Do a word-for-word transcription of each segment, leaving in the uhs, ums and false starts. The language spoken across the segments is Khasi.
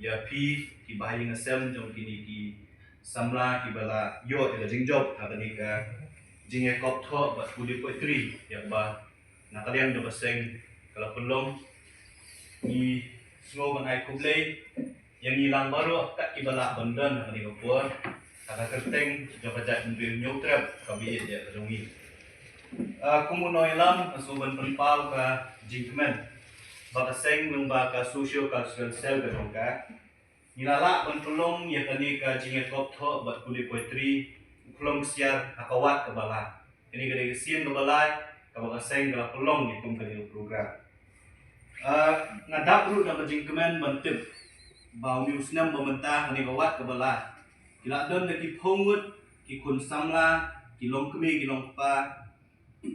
ïa phi ki bahaïing hasem jong kine ki samla kiba la ïoh ïa ka jingjop ha kane ka jingïakop thoh bad pule poetry ïa kaba na ka liang jong ka seng ka la pynlong. Ngi sngew ban ai khublei ïa ngi lang baroh kat kiba lah ban don ha kane ka por ha ka kyrteng jong ka jaitbynriew Hynñiewtrep kaba ïeit ïa ka jong ngi. Ah, kum u nongïalam nga sngew ban pynpaw ka jingkmen ba ka seng lyngba ka socio cultural cell ka jong ka, ngi la lah ban pynlong ïa kane ka jingïakop thoh bad pule poetry u khlong ksiar ha ka wat kaba lai. Kane ka dei ka sien kaba lai kaba ka seng ka la pynlong ïa kum kane ka program. Ah, nga dap ruh da ka jingkmen ban tip ba une u snem ba mynta kane ka wat kaba lai ki la don da ki phew ngut ki khun samla, ki longkmie ki longkpa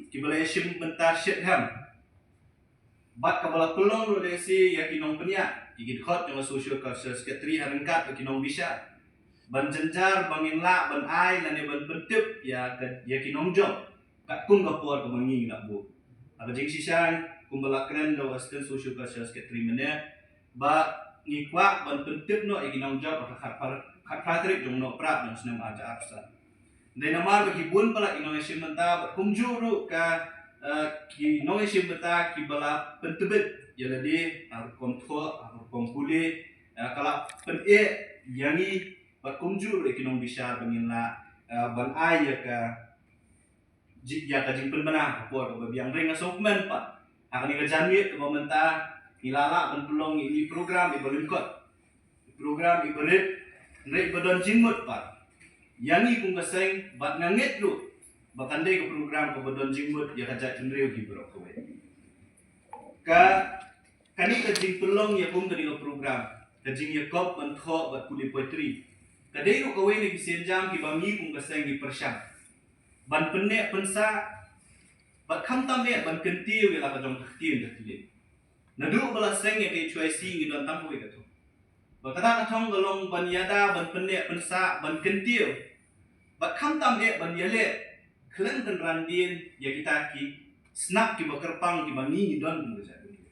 kiba la ïashim bynta shitrhem. Bad kaba la pynlong ruh lehse ïa ki nongpynïaid, ïa ki dkhot jong ka Social Cultural Secretary ha ryngkat bad ki nongbishar ban jynjar ba ngin lah ban ai lane ban pyntip ïa ka, ïa ki nongjop katkum ka por kaba ngi ngi la buh. Ha ka jingshisha kumba la kren da u Assistant Social Cultural Secretary mynne, ba ngi kwah ban pyntip noh ïa ki nongjop ha ka khatphra, khatphra tarik jong u Nohprah jong u snem ar hajar arphew san. Dei namar ba ki bun palat ki nongïashim bynta bad kumjuh ruh ka, eh, ki nongïashim bynta kiba la pyntbit ïa lade ha ka rukom thoh, ha ka rukom pule, eh, ka la pyneh ïa ngi bad kumjuh ruh ïa ki nongbishar ba ngin lah, eh, ban ai ïa ka ji-, ïa ka jingpynbna ha ka por kaba biang. Hynrei nga sngewkmen pat ha kane ka janmiet kaba mynta ngi la lah ban pynlong ïa i program iba lyngkot, program iba rit, hynrei iba don jingmut pat ïa ngi kum ka seng bad nga ngeit ruh ba kan dei ka program kaba don jingmut ïa ka jaitbynriew hi baroh kawei. Ka, kane ka jingpynlong ïa kum kane ka program, ka jingïakop ban thoh bad pule poetry, ka dei ruh kawei na ki sienjam kiba ngi kum ka seng ngi pyrshang ban pynneh pynsah bad khamtam eh ban kyntiew ïa la ka jong ka ktien ka thylliej. Naduh ba la seng ïa ka H Y C ngi don tang kawei ka thong. Bad kata ka thong ka long ban ïada, ban pynneh pynsah, ban kyntiew bad khamtam eh ban ïaleh khlem kynran dien ïa kita ki snap kiba kyrpang kiba ngi ngi don kum ka jaitbynriew.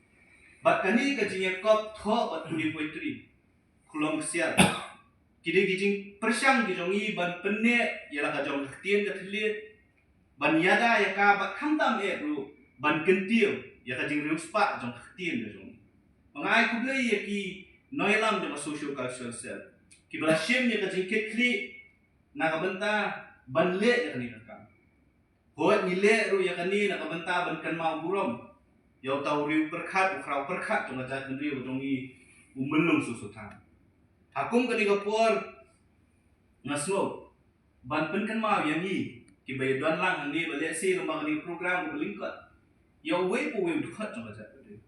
Bad kane ka jingïakop thoh bad pule poetry khlong ksiar, ki dei ki jingpyrshang ki jong ngi ban pynneh ïa la ka jong ka ktien ka thylliej, ban ïada ïa ka bad khamtam eh ruh ban kyntiew ïa ka jingriewspah jong ka ktien ka jong ngi. Nga ai khublei ïa ki nongïalam jong ka Social Cultural Cell kiba la shim ïa ka jingkitkhlieh na ka bynta ban leh ïa kane ka kam. Hooid, ngi leh ruh ïa kane na ka bynta ban kynmaw burom ïa uta u riew pyrkhat, u khraw pyrkhat jong ka jaitbynriew jong ngi, u Myllung Soso Tham. Ha kum kane ka por nga sngew ban pynkynmaw ïa ngi kiba ïadon lang hangne ba lehse lyngba kane ka program kaba lyngkot ïa uwei pa uwei u dkhot jong ka jaitbynriew.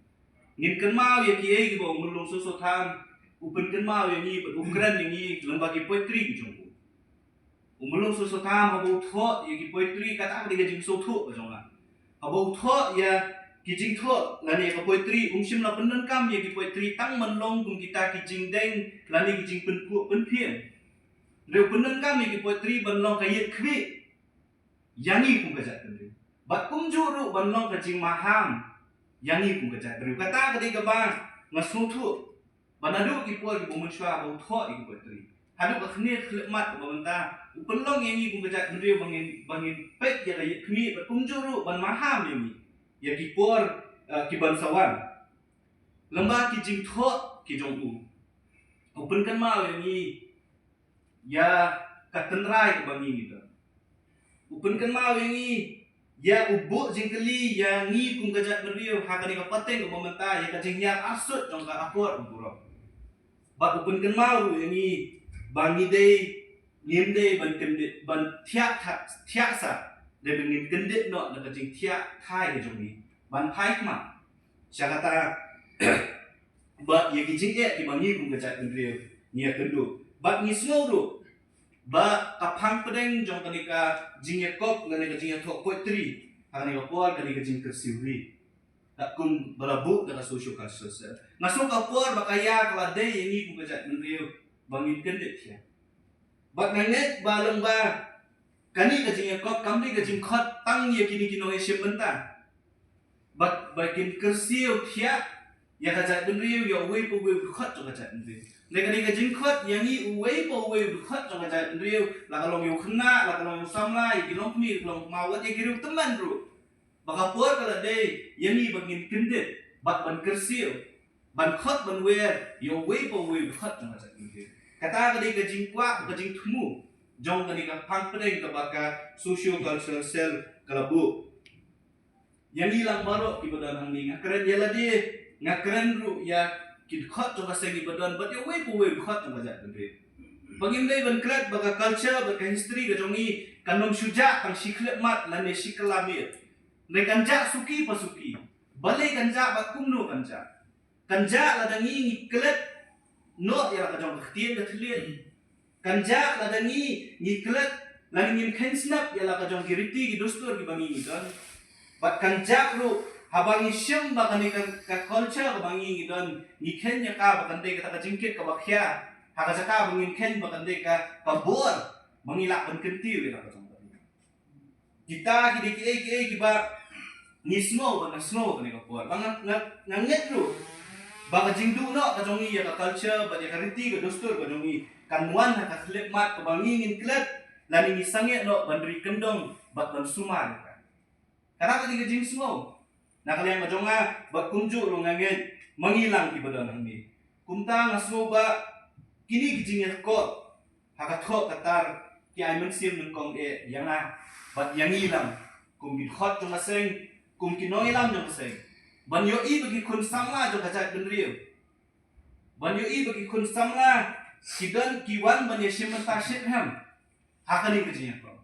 Ngin kynmaw ïa kiei kiba u Myllung Soso Tham u pynkynmaw ïa ngi bad u kren ïa ngi lyngba ki poetry ki jong u. U Myllung Soso Tham haba u thoh ïa ki poetry, kata ka dei ka jingsngewthuh ka jong nga. Haba u thoh ïa ki jingthoh lane ïa ka poetry, um shym la pyndonkam ïa ki poetry tang ban long kum kita ki jingdeng lane ki jingpynphuh pynphieng. Hynrei u pyndonkam ïa ki poetry ban long ka ïit khmih ïa ngi kum ka jaitbynriew, bad kumjuh ruh ban long ka jingmaham ïa ngi kum ka jaitbynriew. Kata ka dei kaba nga sngewthuh ba naduh ki por kiba mynshuwa ba u thoh ïa ki poetry haduh ka khyndiat khyllipmat kaba mynta, u pynlong ïa ngi kum ka jaitbynriew ba ngin, ba ngin peit ïa ka ïit khmih, bad kumjuh ruh ban maham ïa ngi ïa ki por, eh, ki ban sa wan. Lyngba ki jingthoh ki jong u, u pynkynmaw ïa ngi ïa ka tynrai kaba ngi ngi don. U pynkynmaw ïa ngi ïa u buh jingkylli ïa ngi kum ka jaitbynriew ha kane ka pateng kaba mynta, ïa ka jinghiar arsut jong ka akor u burom. Bad u pynkynmaw ruh ïa ngi ba ngi dei, ngim dei ban kyndit, ban thiah tha-, thiah sah, dei ban ngin kyndit noh na ka jingthiah thai ka jong ngi ban phai khmat sha kata. Bad ïa ki jingeh kiba ngi kum ka jaitbynriew ngi ïakynduh. Bad ngi sngew ruh ba ka phang pdeng jong kane ka jingïakop lane ka jingïathoh poetry ha kane ka por ka dei ka jingkyrsiew ri. Katkum ba la buh da ka Social Cultural Cell, nga sngew ka por ba ka ïa ka la dei ïa ngi kum ka jaitbynriew ba ngin kyndit thiah. Bad nga ngeit ba lyngba kane ka jingïakop kam dei ka jingkhot tang ïa kine ki nongïashim bynta bad ba kin kyrsiew thiah ïa ka jaitbynriew, ïa uwei pa uwei u dkhot jong ka jaitbynriew. Dei ka dei ka jingkhot ïa ngi uwei pa uwei u dkhot jong ka jaitbynriew, la ka long ïa u khynnah, la ka long ïa u samla, ïa ki longkmie, ki longkmie, wat ïa ki riew tymmen ruh. Ba ka por ka la dei ïa ngi ba ngin kyndit bad ban kyrsiew, ban khot ban wer ïa uwei pa uwei u dkhot jong ka jaitbynriew. Kata ka dei ka jingkwah, ka jingthmu jong kane ka phang pdeng kaba ka socio cultural cell ka la buh. Ïa ngi lang baroh kiba don hangne, nga kren ïa lade, nga kren ruh ïa ki dkhot jong ka seng kiba don, bad ïa uwei pa uwei u dkhot jong ka jaitbynriew. Ba ngim dei ban klet ba ka culture bad ka history ka jong ngi kan ym shu jah tang shi khyllipmat lane shi kylla miet. Hynrei kan jah suki pa suki. Balei kan jah bad kumno kan jah? Kan jah lada ngi ngi klet noh ïa la ka jong ka ktien ka thylliej. Kan jah lada ngi ngi klet lane ngim kheiñ snap ïa la ka jong ki riti ki dustur kiba ngi ngi don. Bad kan jah ruh haba ngi shem ba kane ka, ka culture kaba ngi ngi don, ngi kheiñ ïa ka ba kan dei kata ka jingkit kaba khia ha ka jaka ba ngin kheiñ ba kan dei ka, ka bor ba ngi lah ban kyntiew ïa la ka jong ka. Kita ki dei kiei kiei kiba ngi sngew, ba nga sngew kane ka por. Ba nga, nga, nga ngeit ruh ba ka jingduh noh ka jong ngi ïa ka culture bad ïa ka riti ka dustur ka jong ngi kan wan ha ka khyllipmat kaba ngi ngin klet lane ngi sangeh noh ban ri kyndong bad ban sumar ïa ka. Kata ka dei ka jingsngew na ka liang ka jong nga, bad kumjuh ruh nga ngeit ma ngi lang kiba don hangne. Kumta nga sngew ba kine ki jingïakop ha ka thoh ka tar ki ai mynsiem nyngkong eh ïa nga bad ïa ngi lang kum ki dkhot jong ka seng, kum ki nongïalam jong ka seng, ban ïohi ba ki khun samla jong ka jaitbynriew, ban ïohi ba ki khun samla ki don, ki wan ban ïashim bynta shitrhem ha kane ka jingïakop.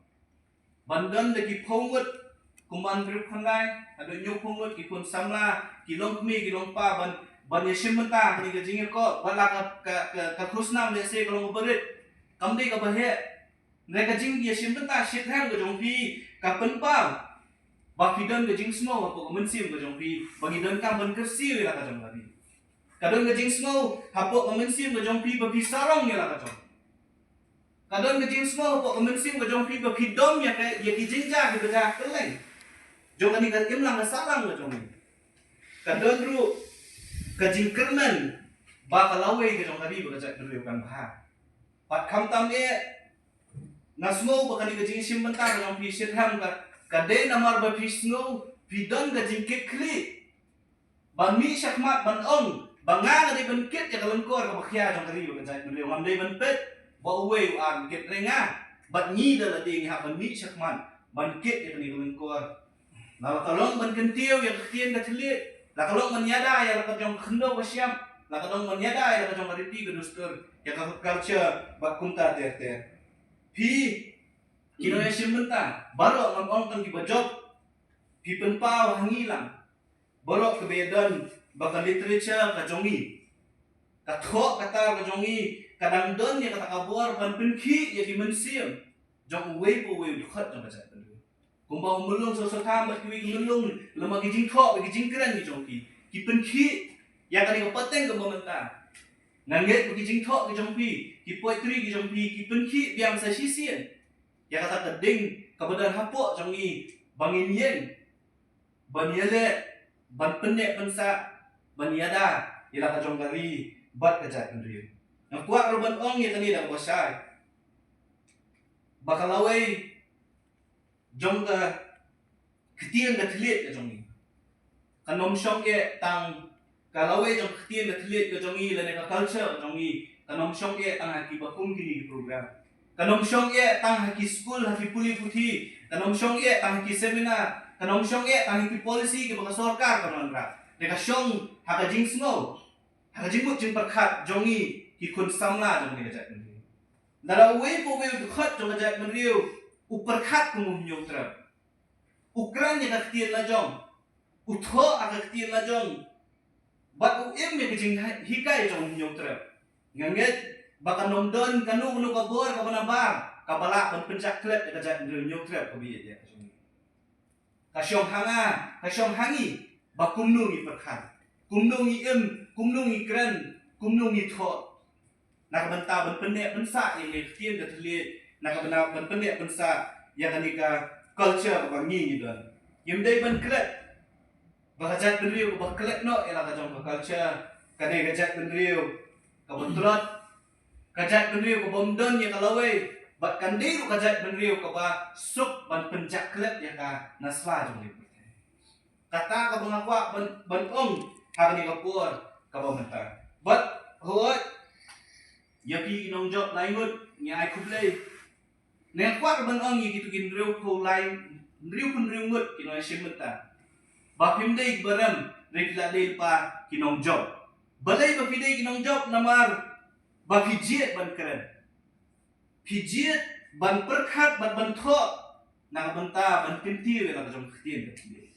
Ban don da ki phew ngut, kumban briew khyndai haduh hynñiew phew ngut ki khun samla, ki longkmie ki longpa, ban, ban ïashim bynta ha kane ka jingïakop. Wat la ka, ka, ka, ka khusnam lehse ka long kaba rit, kam dei kaba heh. Hynrei ka jingïashim bynta shitrhem ka jong phi ka pynpaw ba phi don ka jingsngew hapoh ka mynsiem ka jong phi ba ngi donkam ban kyrsiew ïa la ka jong ka ri. Ka don ka jingsngew hapoh ka mynsiem ka jong phi ba phi sarong ïa la ka jong. Ka don ka jingsngew hapoh ka mynsiem ka jong phi ba phi dom ïa ka, ïa ki jingjia kiba jia kylleng jong kane ka imlang ka sahlang ka jong ngi. Ka don ruh ka jingkyrmen ba ka lawei ka jong ka ri bad ka jaitbynriew kan bha. Bad khamtam eh, nga sngew ba kane ka jingïashim bynta ka jong phi shitrhem ka, ka dei namar ba phi sngew phi don ka jingkitkhlieh ban mih shakhmat ban ong ba nga nga dei ban kit ïa ka lyngkor kaba khia jong ka ri bad ka jaitbynriew. Ngam dei ban peit ba uwei u ar kit, hynrei nga bad ngi da lade ngi hap ban mih shakhmat ban kit ïa kane ka lyngkor. La ka long ban kyntiew ïa ka ktien ka thylliej, la ka long ban ïada ïa la ka jong ka khyndew ka shyiap, la ka long ban ïada ïa la ka jong ka riti ka dustur, ïa ka culture bad kumta ter ter. Phi ki nongïashim bynta baroh, ngam ong tang kiba jop, phi pynpaw ha ngi lang baroh kaba ïadon ba ka literature ka jong ngi, ka thoh ka tar ka jong ngi ka dang don ïa kata ka bor ban pynkhih ïa ki mynsiem jong uwei pa uwei u dkhot jong ka jaitbynriew. Kumba u Myllung Soso Tham bad kiwei ki Myllung, lem bad ki jingthoh bad ki jingkren ki jong ki, ki pynkhih ïa kane ka pateng kaba mynta. Nga ngeit ba ki jingthoh ki jong phi, ki poetry ki jong phi, ki pynkhih biang sa shisien ïa kata ka ding kaba don hapoh jong ngi ba ngin ïeng ban ïaleh, ban pynneh pynsah, ban ïada ïa la ka jong ka ri bad ka jaitbynriew. Nga kwah ruh ban ong ïa kane da kaba shai ba ka lawei jong ka ktien ka thylliej ka jong ngi kan ym shong eh tang, ka lawei jong ka ktien ka thylliej ka jong ngi lane ka culture ka jong ngi kan ym shong eh tang ha kiba kum kine ki program. Kan ym shong eh tang ha ki skul, ha ki pule puthi, kan ym shong eh tang ha ki seminar, kan ym shong eh tang ha ki policy kiba ka sorkar ka wanrah. Te ka shong ha ka jingsngew, ha ka jingmut jingpyrkhat jong ngi ki khun samla jong kane ka jaitbynriew. Lada uwei pa uwei u dkhot jong ka jaitbynriew u pyrkhat kum u hynñiewtrep, u kren ïa ka ktien la jong, u thoh ïa ka ktien la jong, bad u im ïa ka jinghikai jong u hynñiewtrep, nga ngeit ba kan ym don kano kano ka bor kaba nabar kaba lah ban pynjah klet ïa ka jaitbynriew hynñiewtrep kaba ïeit ïa ka jong ngi. Ka shong ha nga, ka shong ha ngi ba kumno ngi pyrkhat, kumno ngi im, kumno ngi kren, kumno ngi thoh na ka bynta ban pynneh pynsah ïa ka ktien ka thylliej, na ka bynta ban pynneh pynsah ïa kane ka culture kaba ngi ngi don. Ngim dei ban klet ba ka jaitbynriew kaba klet noh ïa la ka jong ka culture, ka dei ka jaitbynriew kaba tlot, ka jaitbynriew kaba ym don ïa ka lawei, bad kan dei ruh ka jaitbynriew kaba suk ban pynjah klet ïa ka na sla jong ka pyrthei. Kata kaba nga kwah ban, ban ong ha kane ka por kaba mynta. Bad hooid, ïa phi ki nongjop lai ngut, ngi ai khublei. Nga kwah ban ong ïa kito ki hynriewphew lai, hynriewphew hynriew ngut ki nongïashim bynta, ba phim dei kiba rem, hynrei phi la dei lypa ki nongjop. Balei ba phi dei ki nongjop? Namar ba phi jied ban kren, phi jied ban pyrkhat bad ban thoh na ka bynta ban kyntiew ïa la ka jong ka ktien ka thylliej.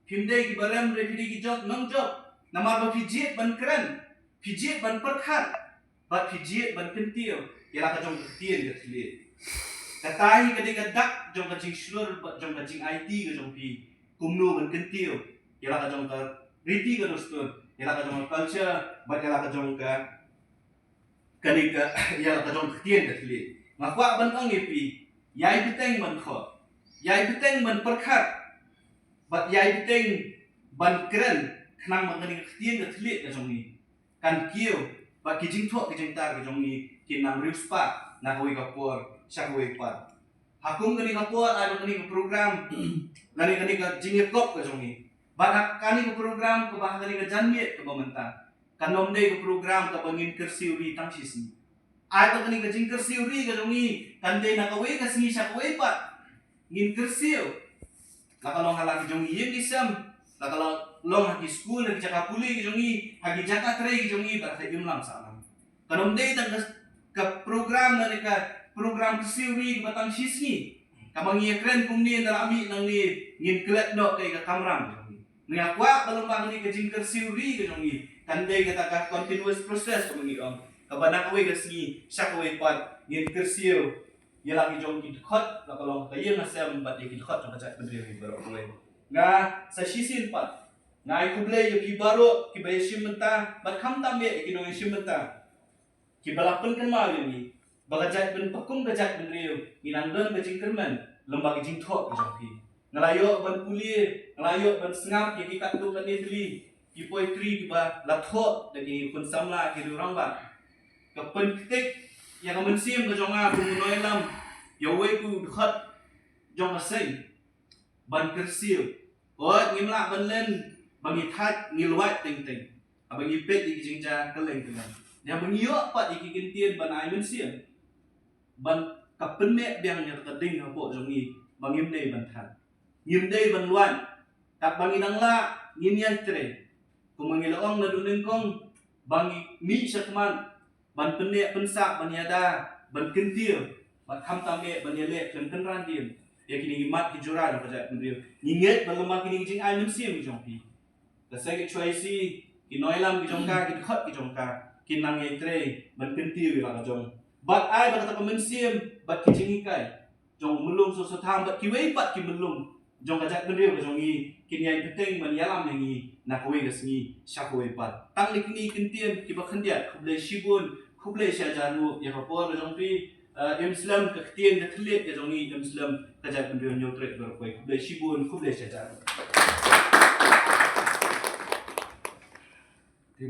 Phim dei kiba rem, hynrei phi dei ki jop, nongjop, namar ba phi jied ban kren, phi jied ban pyrkhat, bad phi jied ban kyntiew ïa la ka jong ka ktien ka thylliej. Kata hi ka dei ka dak jong ka jingshlur bad jong ka jingaiti ka jong phi, kumno ban kyntiew ïa la ka jong ka riti ka dustur, ïa la ka jong ka culture, bad ïa la ka jong ka, kane ka, ïa la ka jong ka ktien ka thylliej. Nga kwah ban ong ïa phi, ïai bteng ban thoh, ïai bteng ban pyrkhat, bad ïai bteng ban kren, khnang ba kane ka ktien ka thylliej ka jong ngi kan kiew, bad ki jingthoh ki jingtar ki jong ngi kin nang riewspah na kawei ka por sha kawei pat. Ha kum kane ka por, ai ba kane ka program, lane kane ka jingïakop ka jong ngi, bad ha kane ka program kaba ha kane ka janmiet kaba mynta, kan ym dei ka program kaba ngin kyrsiew ri tang shisngi. Ai ba kane ka jingkyrsiew ri ka jong ngi kan dei na kawei ka sngi sha kawei pat. Ngin kyrsiew, la ka long ha la ki jong ngi ïing ki sem, la ka long, long ha ki skul, ha ki jaka pule ki jong ngi, ha ki jaka trei ki jong ngi, bad ha ka imlang sahlang. Kan ym dei tang ka, ka program, lane ka program kyrsiew ri kaba tang shisngi, kaba ngi ïakren kumne, ynda la mih nangne ngin klet noh kaei ka kamram ka jong ngi. Nga kwah ba lyngba kane ka jingkyrsiew ri ka jong ngi kan dei kata ka continuous process kaba ngi ong, kaba na kawei ka sngi sha kawei pat ngin kyrsiew ïa la ki jong ki dkhot, la ka long ka ïing ka sem, bad ïa ki dkhot jong ka jaitbynriew hi baroh kawei. Nga sa shisien pat, nga ai khublei ïa phi baroh kiba ïashim bynta, bad khamtam ïa ki nongïashim bynta kiba la pynkynmaw ïa ngi ba ka jaitbyn, ba kum ka jaitbynriew ngi nang don ka jingkyrmen lyngba ka jingthoh ka jong phi. Nga la ïoh ban pule, nga la ïoh ban sngap ïa ki katto katne tylli ki poetry kiba la thoh da ki khun samla, ki riew rangbah. Ka pynktik ïa ka mynsiem ka jong nga kum u nongïalam ïa uwei u dkhot jong ka seng ban kyrsiew. Hooid, ngim lah ban len ba ngi thait, ngi lwait teng teng haba ngi peit ïa ki jingjia kylleng kylleng. Ïa ba ngi ïoh pat ïa ki kyntien ban ai mynsiem, ban ka pynmih biang ïa ka ding hapoh jong ngi ba ngim dei ban thait, ngim dei ban lwait. Katba ngi dang lah, ngin ïatrei, kumba ngi la ong naduh nyngkong, ba ngi mih shakhmat ban pynneh pynsah, ban ïada, ban kyntiew, bad khamtam eh ban ïaleh khlem kynran dien ïa kine ki mat ki jura jong ka jaitbynriew. Ngi ngeit ba lyngba kine ki jingai mynsiem ki jong phi, ka Seng H Y C, ki nongïalam ki jong ka, ki dkhot ki jong ka, kin nang ïatrei ban kyntiew ïa la ka jong, bad ai ba kata ka mynsiem bad ki jinghikai jong u Myllung Soso Tham bad kiwei pat ki myllung jong ka jaitbynriew ka jong ngi kin ïai bteng ban ïalam ïa ngi na kawei ka sngi sha kawei pat. Tang kine ki kyntien kiba khyndiat, khublei shibun, khublei shihajar nguh ïa ka por ka jong phi. Eh, im slem ka ktien ka thylliej ka jong ngi, im slem ka jaitbynriew Hynñiewtrep baroh kawei. Khublei shibun, khublei shihajar nguh.